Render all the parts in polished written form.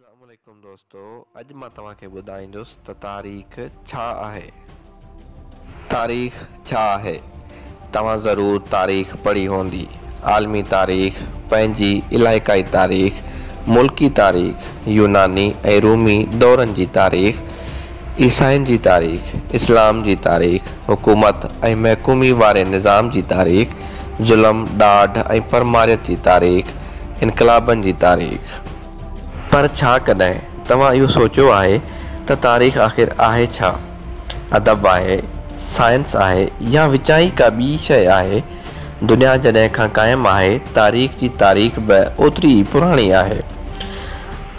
اسلام عليڪم دوستو اڄ مان توهان کي ٻڌائيندس ته تاريخ ڇا آهي. تاريخ ڇا آهي؟ توهان ضرور تاريخ پڙهي هوندي. عالمي تاريخ، پنهنجي علائقائي تاريخ، ملڪي تاريخ، يوناني ۽ رومي دورن جي تاريخ، عيسائين جي تاريخ، اسلام جي تاريخ، حڪومت ۽ محڪومي واري نظام جي تاريخ، ظلم، ڏاڍ ۽ پرماريت جي تاريخ، انقلابن جي تاريخ. پر ڇا ڪڏهن توهان اهو سوچيو آهي ته تاريخ آخر آهي ڇا؟ ادب آهي، سائنس آهي يا وچان ئي ڪا ٻي شيء آهي؟ دنيا جڏهن کان قائم آهي، تاريخ جي تاريخ به اوتري ئي پراڻي آهي.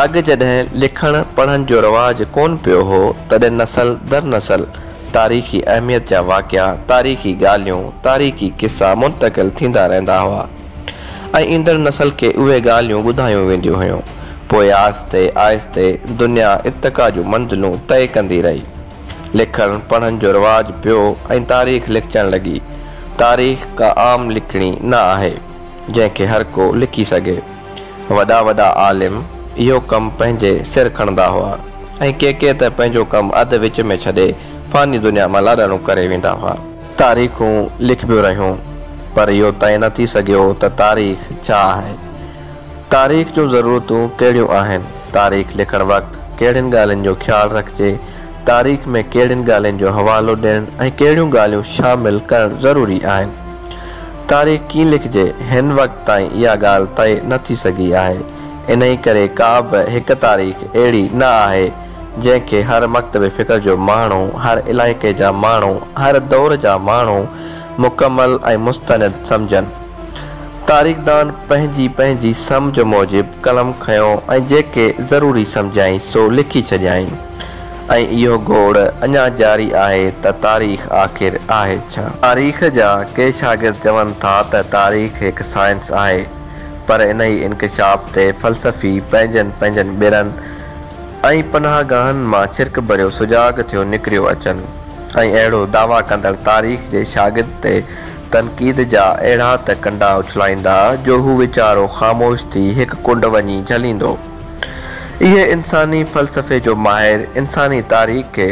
اڳ جڏهن لکڻ پڙهڻ جو رواج ڪونه پيو هو، تڏهن نسل در نسل تاريخي اهميت جا واقعا، تاريخي ڳالهيون، تاريخي قصا منتقل ٿيندا رهندا هئا. ۽ ايندڙ نسل کي اهي ڳالهيون ٻڌايون وينديون هيون. پوء آهستي آهستي دنيا ارتقا جون منزلون طئي ڪندي رهي. لکڻ پڙهڻ جو رواج پيو ۽ تاريخ لکجڻ لڳي. تاريخ ڪا عام لکڻي نه آهي، جنهن کي هر ڪو لکي سگهي. وڏا وڏا عالم اهو ڪم پنهنجي سر کڻندا هئا ۽ ڪي ڪي ته پنهنجو ڪم اڌ وچ ۾ ڇڏي فاني دنيا مان لاڏاڻو ڪري ويندا هئا. تاريخون لکبيون رهيون، پر اهو طئي نه ٿي سگهيو ته تاريخ ڇا آهي؟ تاريخ جون ضرورتون ڪهڙيون آهن؟ تاريخ لکڻ وقت ڪهڙين ڳالهين جو خيال رکجي؟ تاريخ ۾ ڪهڙين ڳالهين جو حوالو ڏيڻ ۽ ڪهڙيون ڳالهيون شامل ڪرڻ ضروري آهن؟ تاريخ ڪيئن لکجي؟ هن وقت تائين اها ڳالهه طئي نه ٿي سگهي آهي. انهيء ڪري ڪا به هڪ تاريخ اهڙي نه آهي، جنهن کي هر مڪتب فڪر جو ماڻهو، هر علائقي جا ماڻهو، هر دور جا ماڻهو مڪمل ۽ مستند سمجهن. تاريخدان پنهنجي پنهنجي سمجهه موجب قلم کنيو ۽ جيڪي ضروري سمجهيائين سو لکي ڇڏيائين ۽ اهو گوڙ اڃا جاري آهي ته تاريخ آخر آهي ڇا؟ تاريخ جا ڪي شاگرد چون ٿا ته تاريخ هڪ سائنس آهي پر انهي انڪشاف تي فلسفي پنهنجن پنهنجن ٻرن ۽ پناهگاهن مان ڇرڪ ڀريو سجاڳ ٿيو نڪريو اچن ۽ اهڙو دعويٰ ڪندڙ تاريخ جي شاگرد تي تنقيد جا اهڙا ته ڪنڊا اڇلائيندا جو هو ويچارو خاموش ٿي هڪ ڪنڊ وڃي جهليندو. اهي انساني فلسفي جو ماهر انساني تاريخ کي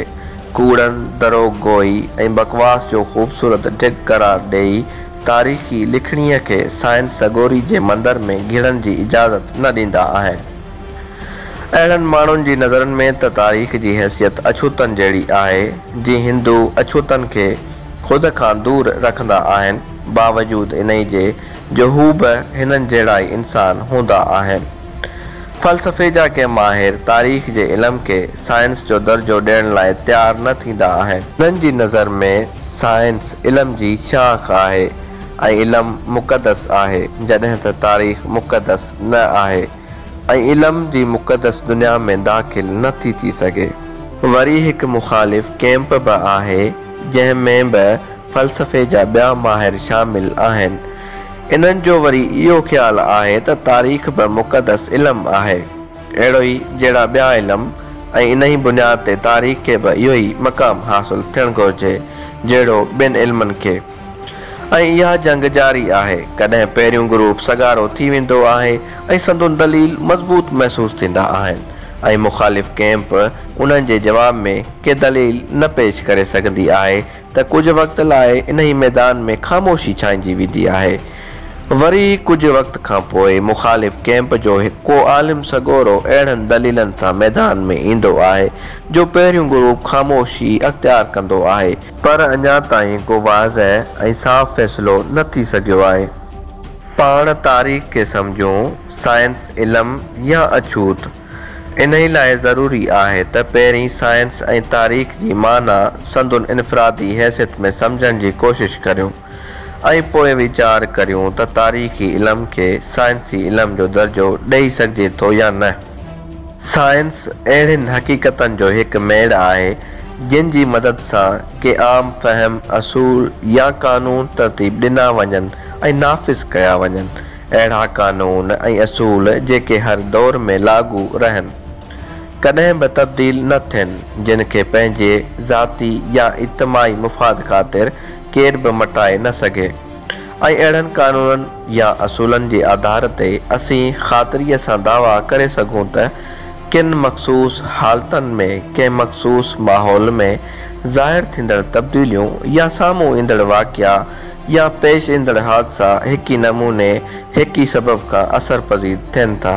ڪوڙن، دروغ گوئي ۽ بڪواس جو خوبصورت ڍڳ قرار ڏيئي تاريخي لکڻيء کي سائنس سڳوري جي مندر ۾ گهڙڻ جي اجازت نه ڏيندا آهن. اهڙن ماڻهن جي نظرن ۾ ته تاريخ جي حيثيت اڇوتن جهڙي آهي، جي هندو اڇوتن کي خود کان دور رکندا آهن، باوجود انهي جي جو هو به هنن جهڙا ئي انسان هوندا آهن. فلسفي جا ڪي ماهر تاريخ جي علم کي سائنس جو درجو ڏيڻ لاء تيار نه ٿيندا آهن. هنن جي نظر ۾ سائنس علم جي شاخ آهي ۽ علم مقدس آهي، جڏهن ته تاريخ مقدس نه آهي. ۽ علم جي مقدس دنيا ۾ داخل نه ٿي ٿي سگهي. وري هڪ مخالف ڪئمپ به آهي، جنهن ۾ به فلسفي جا ٻيا ماهر شامل آهن. انهن جو وري اهو خيال آهي ته تاريخ به مقدس علم آهي، اهڙو ئي جهڙا ٻيا علم ۽ انهي بنياد تي تاريخ کي به اهو ئي مقام حاصل ٿيڻ گهرجي، جهڙو ٻين علمن کي. ۽ اها جنگ جاري آهي. ڪڏهن پهريون گروپ سگهارو ٿي ويندو آهي ۽ سندن دليل مضبوط محسوس ٿيندا آهن ۽ مخالف ڪئمپ انهن جي جواب ۾ ڪي دليل نه پيش ڪري سگهندي آهي ته ڪجهه وقت لاء انهي ميدان ۾ خاموشي ڇائنجي ويندي آهي. وري ڪجهه وقت کان پوء مخالف ڪئمپ جو ڪو عالم سڳورو اهڙن دليلن سان ميدان ۾ ايندو آهي جو پهريون گروپ خاموشي اختيار ڪندو آهي. پر اڃا تائين ڪو واضح ۽ صاف فيصلو نه ٿي سگهيو آهي. پاڻ تاريخ کي سمجهون، سائنس، علم يا اڇوت؟ انهي لاء ضروري آهي ته پهرين سائنس ۽ تاريخ جي معنيٰ سندن انفرادي حيثيت ۾ سمجهڻ جي ڪوشش ڪريون ۽ پوء ويچار ڪريون ته تاريخي علم کي سائنسي علم جو درجو ڏئي سگهجي ٿو يا نه. سائنس اهڙين حقيقتن جو هڪ ميڙ آهي، جن جي مدد سان ڪي عام فهم اصول يا قانون ترتيب ڏنا وڃن ۽ نافذ ڪيا وڃن. اهڙا قانون ۽ اصول جيڪي هر دور ۾ لاڳو رهن. ڪڏهن به تبديل نه ٿين، جن کي پنهنجي ذاتي يا اجتماعي مفاد خاطر ڪير به مٽائي نه سگهي. ۽ اهڙن قانونن يا اصولن جي آڌار تي اسين خاطريء سان دعويٰ ڪري سگهون ته ڪن مخصوص حالتن ۾ ڪنهن مخصوص ماحول ۾ ظاهر ٿيندڙ تبديليون يا سامهون ايندڙ واقعا يا پيش ايندڙ حادثا هڪ ئي نموني هڪ ئي سبب کان اثر پذير ٿين ٿا.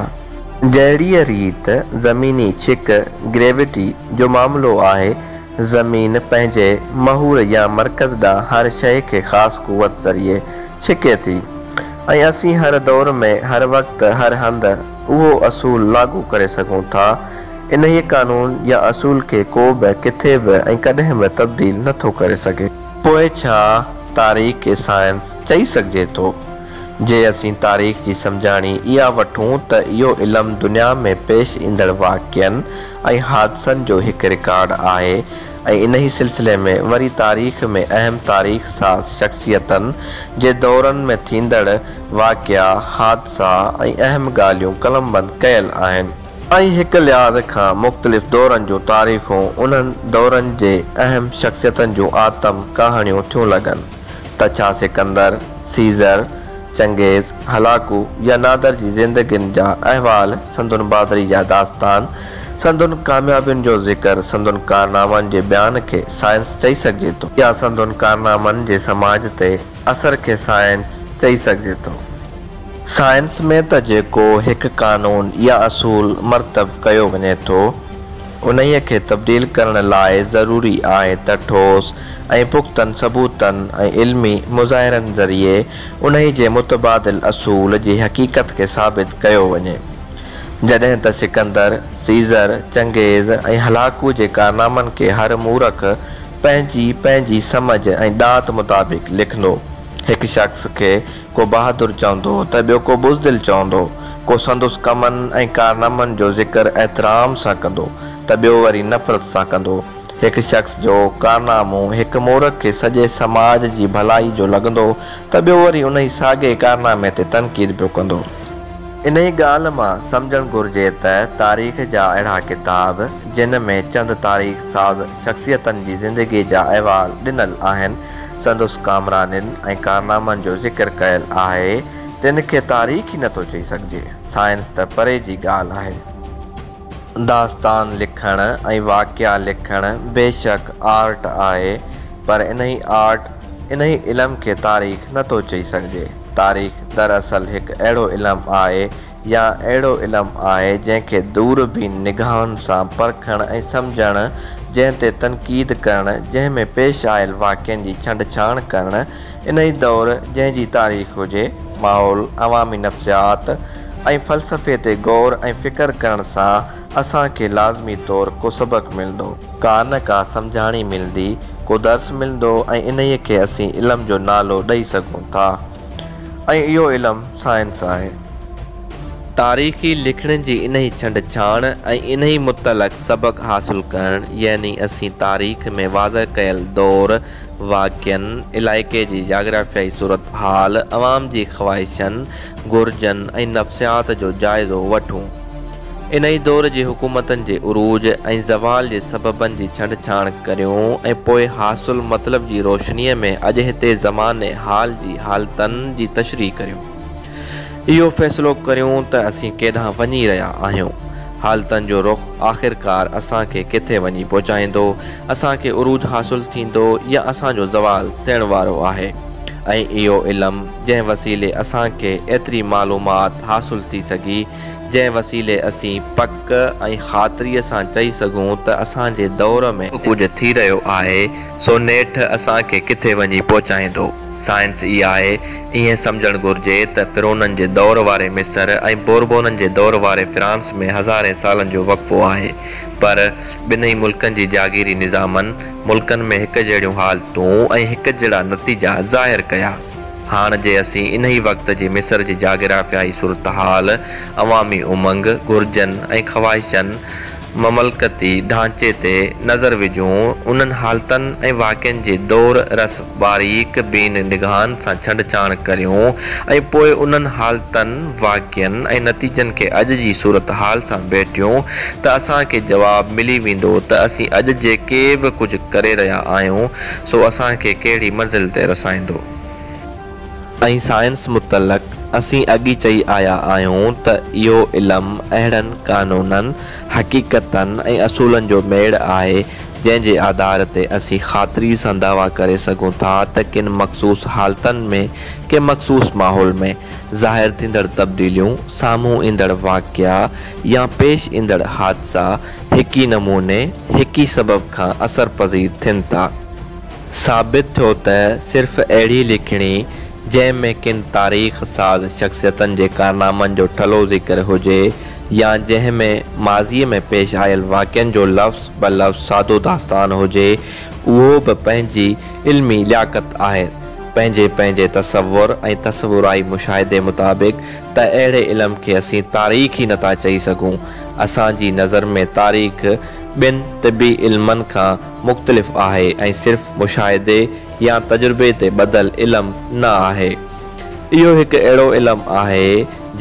جهڙيء ريت زميني ڇڪ، Gravity، جو معاملو آهي، زمين پنهنجي محور يا مرڪز ڏانهن هر شيء کي خاص قوت ذريعي ڇڪي ٿي ۽ اسين هر دور ۾ هر وقت هر هنڌ اهو اصول لاڳو ڪري سگهون ٿا. انهيء قانون يا اصول کي ڪو به ڪٿي به ۽ ڪڏهن به تبديل نه ٿو ڪري سگهي. پوء ڇا تاريخ کي سائنس چئي سگهجي ٿو؟ جي اسين تاريخ جي سمجهاڻي اها وٺون ته اهو علم دنيا ۾ پيش ايندڙ واقعن ۽ حادثن جو هڪ رڪارڊ آهي ۽ انهي سلسلي ۾ وري تاريخ ۾ اهم تاريخ ساز شخصيتن جي دورن ۾ ٿيندڙ واقعا، حادثا ۽ اهم ڳالهيون قلمبند ڪيل آهن. ۽ هڪ لحاظ کان مختلف دورن جون تاريخون انهن دورن جي اهم شخصيتن جون آتم ڪهاڻيون ٿيون لڳن. ته ڇا سڪندر، سيزر، چنگيز، هلاڪو يا نادر جي زندگين جا احوال، سندن بهادري جا داستان، سندن ڪاميابين جو ذڪر، سندن ڪارنامن جي بيان کي سائنس چئي سگهجي ٿو؟ يا سندن ڪارنامن جي سماج تي اثر کي سائنس چئي سگهجي ٿو؟ سائنس ۾ ته جيڪو هڪ قانون يا اصول مرتب ڪيو وڃي ٿو، انهيء کي تبديل ڪرڻ لاء ضروري آهي ته ٺوس ۽ پختن ثبوتن ۽ علمي مظاهرن ذريعي انهي جي متبادل اصول جي حقيقت کي ثابت ڪيو وڃي. جڏهن ته سڪندر، سيزر، چنگيز ۽ هلاڪو جي ڪارنامن کي هر مورخ پنهنجي پنهنجي سمجهه ۽ ڏات مطابق لکندو. هڪ شخص کي ڪو بهادر چوندو ته ٻيو ڪو بزدل چوندو، ڪو سندس ڪمن ۽ ڪارنامن جو ذڪر احترام سان ڪندو ته ٻيو وري نفرت سان ڪندو. هڪ شخص جو ڪارنامو هڪ مورخ کي سڄي سماج جي ڀلائي جو لڳندو ته ٻيو وري انهي ساڳئي ڪارنامي تي تنقيد پيو ڪندو. انهي ڳالهه مان سمجهڻ گهرجي ته تاريخ جا اهڙا ڪتاب جن ۾ چند تاريخ ساز شخصيتن جي زندگي جا احوال ڏنل آهن، سندس ڪامرانين ۽ ڪارنامن جو ذڪر ڪيل آهي، تن کي تاريخ ئي نٿو چئي سگهجي. سائنس ته پري جي ڳالهه آهي. داستان لکڻ ۽ واقعا لکڻ بيشڪ آرٽ آهي، پر انهي آرٽ، انهي علم کي تاريخ نٿو چئي سگهجي. تاريخ دراصل هڪ اهڙو علم آهي، يا اهڙو علم آهي جنهن کي دوربين نگاهن سان پرکڻ ۽ سمجهڻ، جنهن تي تنقيد ڪرڻ، جنهن ۾ پيش آيل واقعن جي ڇنڊڇاڻ ڪرڻ، انهي دور جنهن جي تاريخ هجي، ماحول، عوامي نفسيات ۽ فلسفي تي غور ۽ فڪر ڪرڻ سان اسان کي لازمي طور ڪو سبق ملندو، ڪا نه ڪا سمجهاڻي ملندي، ڪو درس ملندو ۽ انهي کي اسين علم جو نالو ڏئي سگهون ٿا. ۽ اهو علم سائنس آهي. تاريخي لکڻين جي انهي ڇنڊ ڇاڻ ۽ انهي متعلق سبق حاصل ڪرڻ يعني اسين تاريخ ۾ واضح ڪيل دور، واقعن، علائقي جي جاگرافيائي صورتحال، عوام جي خواهشن، گهرجن ۽ نفسيات جو جائزو وٺون. انهي دور جي حڪومتن جي عروج ۽ زوال جي سببن جي ڇنڊڇاڻ ڪريون ۽ پوء حاصل مطلب جي روشنيء ۾ اڄ هتي زمان حال جي حالتن جي تشريح ڪريون. اهو فيصلو ڪريون ته اسين ڪيڏانهن وڃي رهيا آهيون. حالتن جو رخ آخرڪار اسان کي ڪٿي وڃي پهچائيندو، اسان کي عروج حاصل ٿيندو يا اسان جو زوال ٿيڻ وارو آهي ۽ اهو علم جنهن وسيلي اسان کي ايتري معلومات حاصل ٿي سگهي جنهن وسيلي اسين پڪ ۽ خاطريء سان چئي سگهون ته اسان جي دور ۾. ڪجهه ٿي رهيو آهي، سو نيٺ اسان کي ڪٿي وڃي پهچائيندو. سائنس ئي آهي. ائين سمجهڻ گهرجي ته فرعونن جي دور واري مصر ۽ بوربونن جي دور واري فرانس ۾ هزارين سالن جو وقفو آهي، پر ٻنهي ملڪن جي جاگيري نظامن، ملڪن ۾ هڪ جهڙيون حالتون ۽ هڪ جهڙا نتيجا ظاهر ڪيا. هاڻ جي اسين انهي وقت جي مصر جي جاگرافيائي صورتحال، عوامي امنگ، گهرجن ۽ خواهشن، مملڪتي ڍانچي تي نظر وجهون، انهن حالتن ۽ واقعن جي دور رس باريڪ بين نگاهن سان ڇنڊڇاڻ ڪريون ۽ پوء انهن حالتن، واقعن ۽ نتيجن کي اڄ جي صورتحال سان ڀيٽيون ته اسان کي جواب ملي ويندو ته اسين اڄ جيڪي به ڪجهه ڪري رهيا آهيون سو اسان کي ڪهڙي منزل تي رسائيندو. ۽ سائنس متعلق اسين اڳي چئي آيا آهيون ته اهو علم اهڙن قانونن، حقيقتن ۽ اصولن جو ميڙ آهي، جنهن جي آڌار تي اسين خاطري سان دعويٰ ڪري سگهون ٿا ته ڪن مخصوص حالتن ۾، ڪنهن مخصوص ماحول ۾، ظاهر ٿيندڙ تبديليون، سامهون ايندڙ واقعا يا پيش ايندڙ حادثا هڪ ئي نموني، هڪ ئي سبب کان اثر پذير ٿين ٿا. ثابت ٿيو ته صرف اهڙي لکڻي، جنهن ۾ ڪن تاريخ ساز شخصيتن جي ڪارنامن جو ٺلهو ذڪر هجي يا جنهن ۾ ماضيء ۾ پيش آيل واقعن جو لفظ به لفظ سادو داستان هجي، اهو به پنهنجي علمي لياقت آهر، پنهنجي پنهنجي تصور ۽ تصورائي مشاهدي مطابق ته اهڙي علم کي اسين تاريخ ئي نٿا چئي سگهون. اسان جي نظر ۾ تاريخ ٻين طبي علمن کان مختلف آهي ۽ صرف مشاهدي يا تجربي تي ٻڌل علم نه آهي. اهو هڪ اهڙو علم آهي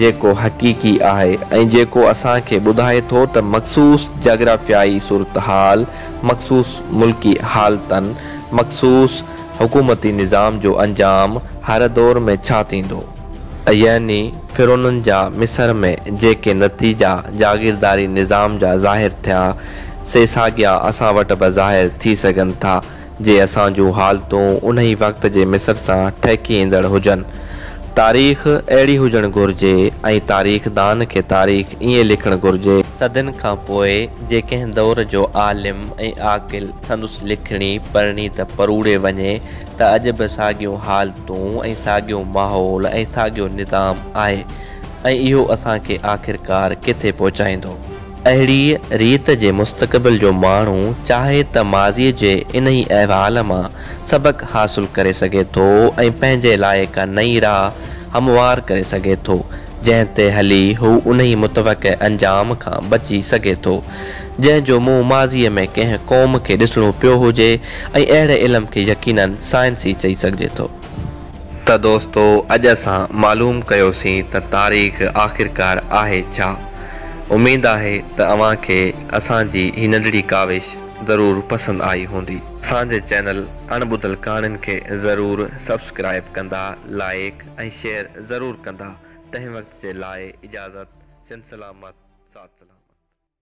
جيڪو حقيقي آهي ۽ جيڪو اسان کي ٻڌائي ٿو ته مخصوص جاگرافيائي صورتحال، مخصوص ملڪي حالتن، مخصوص حڪومتي نظام جو انجام هر دور ۾ ڇا ٿيندو. يعني فرعونن جا مصر ۾ جيڪي نتيجا جاگيرداري نظام جا ظاهر ٿيا، سي ساڳيا اسان وٽ به ظاهر ٿي سگهن ٿا، جي اسان جون حالتون انهي وقت جي مصر سان ٺهڪي ايندڙ هجن. تاريخ اهڙي هجڻ گهرجي ۽ تاريخدان کي تاريخ ائين لکڻ گهرجي. صدين کان پوء جي ڪنهن دور جو عالم ۽ عاقل سندس لکڻي پڙهڻي ته پروڙي وڃي ته اڄ به ساڳيون حالتون ۽ ساڳيو ماحول ۽ ساڳيو نظام آهي ۽ اهو اسان کي آخرڪار ڪٿي پهچائيندو. اهڙيء ريت جي مستقبل جو ماڻهو چاهي ته ماضيء جي انهي احوال مان سبق حاصل ڪري سگهي ٿو ۽ پنهنجي لاء ڪا نئين راهه هموار ڪري سگهي ٿو، جنهن تي هلي هو انهي متوقع انجام کان بچي سگهي ٿو، جنهن جو منهن ماضيء ۾ ڪنهن قوم کي ڏسڻو پيو هجي ۽ اهڙي علم کي يقيناً سائنس ئي چئي سگهجي ٿو. ته دوستو اڄ اسان معلوم ڪيوسين ته تاريخ آخرڪار آهي ڇا؟ اميد آهي ته اوهان کي اسان جي هي ننڍڙي ڪاوش ضرور پسند آئي هوندي. اسان جي چينل اڻ ٻڌل ڪهاڻين کي ضرور سبسڪرائيب ڪندا، لائيڪ ۽ شيئر ضرور ڪندا. تنهن وقت جي لاء اجازت، سنڌ سلامت، ساٿ سلامت.